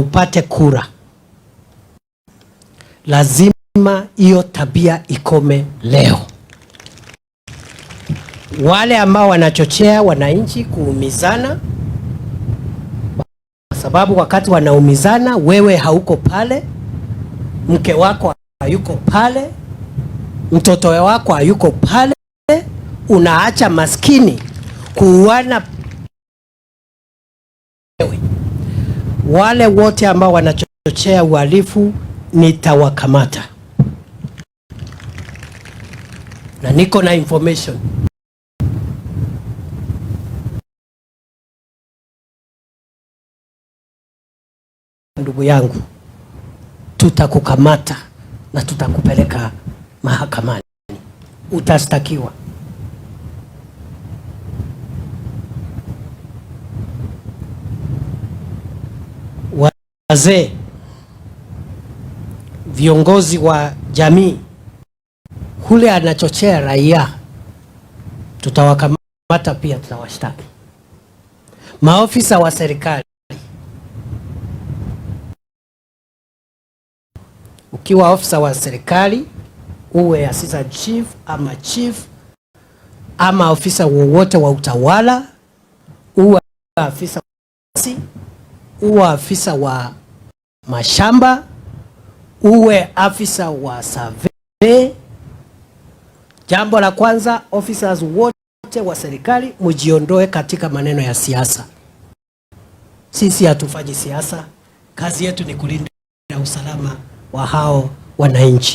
Upate kura. Lazima hiyo tabia ikome leo. Wale ambao wanachochea wananchi kuumizana, kwa sababu wakati wanaumizana wewe hauko pale, mke wako hayuko pale, mtoto wako hayuko pale, unaacha maskini kuuana. Wewe. Wale wote ambao wanachochea uhalifu nitawakamata, na niko na information. Ndugu yangu, tutakukamata na tutakupeleka mahakamani, utastakiwa. Wazee, viongozi wa jamii, kule anachochea raia, tutawakamata pia, tutawashtaki. Maofisa wa serikali, ukiwa ofisa wa serikali, uwe assistant chief ama chief ama ofisa wowote wa utawala, uwe afisa, uwe afisa wa mashamba, uwe afisa wa survey. Jambo la kwanza, officers wote wa serikali mjiondoe katika maneno ya siasa. Sisi hatufanyi siasa, kazi yetu ni kulinda usalama wa hao wananchi.